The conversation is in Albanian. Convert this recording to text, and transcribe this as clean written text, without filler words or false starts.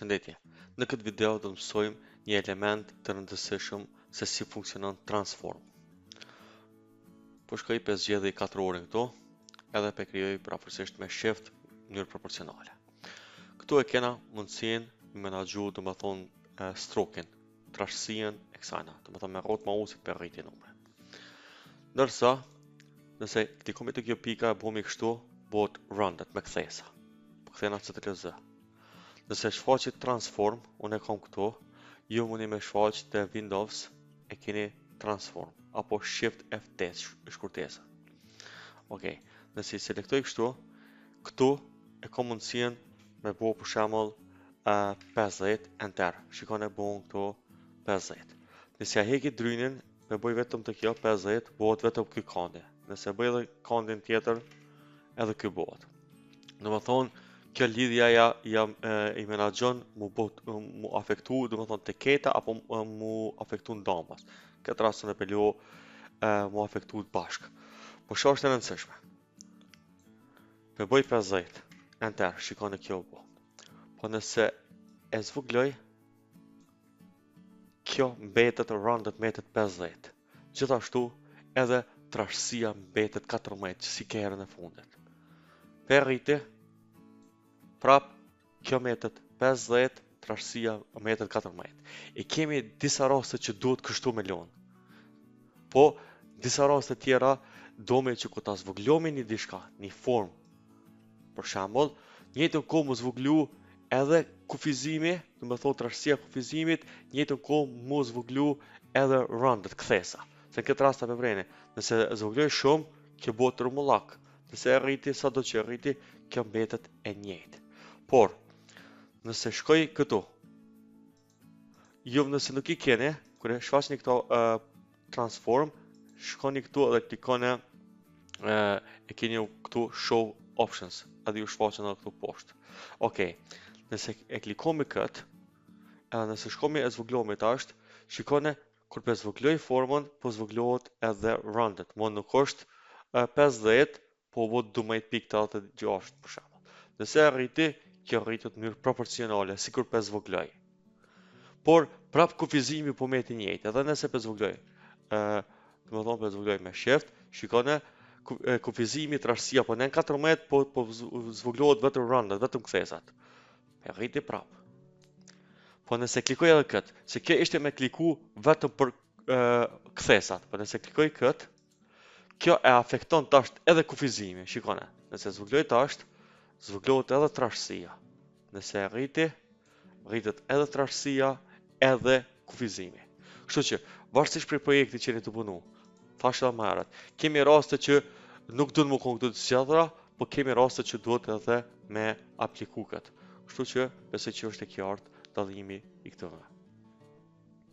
Përshëndetje. Në këtë video do të mësojmë një element të rëndësishëm se si funksionon transform. Po shkoj pe zgjedhi katrorin këtu, edhe pe krijoj përafërsisht me shift në mënyrë proporcionale. Këtu e kena mundësinë me menaxhu, domethonë, stroke-in, trashësinë e kësajna, domethonë me rrotë mausit pe rriti numrin. Ndërsa, nëse klikomi te kjo pika e bomi kështu, bëhet rounded me kthesa. Po kthena CTRL Z. Nëse shfaqet transform, unë e kam këtu, ju mundi me shfaq te Windows e keni transform apo Shift F8 shkurtesa. Ok, nëse i selektoj kështu, këtu e kam mundësinë me bo për shembull 50 enter. Shikon e bon këtu 50. Nëse ja heki drynin, me bëj vetëm të kjo 50, bëhet vetëm ky kandi. Nëse bëj edhe kandin tjetër, edhe ky bëhet. Domethonë, kjo lidhja ja, ja e, i menaxhon mu, bot, mu afektu, domethonë të keta apo mu afektu në damas. Këtë rast e pelo e, mu afektu të bashkë. Po që është e rëndësishme? Me bëj 50, enter, shikoni kjo u bo. Po nëse e zvugloj, kjo mbetet rounded mbetet 50. Gjithashtu edhe trashësia mbetet 14, që si ke herën e fundit. Pe rriti, prap, kjo mbetet 50, trashësia mbetet 14. E kemi disa raste që duhet kështu me lonë. Po, disa raste tjera, domi që ku ta zvoglomi një diçka, një formë, për shembull, njëjtën kohë mu zvoglu edhe kufizimi, do të thotë trashësia kufizimit, njëjtën kohë mu zvoglu edhe rounded kthesa. Se në këtë rast e vreni, nëse zvogloj shumë, kjo bëhet rrumullak. Nëse e rriti, sa do që e rriti, kjo mbetet e njëjtë. Por, nëse shkoj këtu, ju nëse nuk i keni, kur e shfaqni këto uh, transform, shkoni këtu edhe klikoni uh, e keni ju këtu show options, edhe ju shfaqen edhe këtu poshtë. Okej, nëse e klikomi këtë, edhe nëse shkomi e zvoglomi tasht, shikoni kur pe zvogloj formën, po zvoglohet edhe rounded. Mo nuk është 50, po u bë 12.86 për shembull. Nëse e rriti, kjo rritet në mënyrë proporcionale, sikur pe zvogloj. Por prap kufizimi po met i njëjtë, edhe nëse pe zvogloj. Ë, do të thonë pe zvogloj me shift, shikone kufizimi trashësia po në 14, po po zvoglohet vetëm rounded, vetëm kthesat. E rriti prap. Po nëse klikoj edhe këtë, se kjo ishte me kliku vetëm për e, kthesat, po nëse klikoj këtë, kjo e afekton tasht edhe kufizimin, shikone. Nëse zvogloj tasht, zvoglohet edhe trashësia. Nëse e rriti, rritet edhe trashësia, edhe kufizimi. Kështu që, varësisht prej projektit që jeni të punu, thash edhe më herët, kemi raste që nuk duhet më konë këto të zgjedhura, po kemi raste që duhet edhe me apliku këtë. Kështu që, besoj që është e qartë dallimi i këtyre.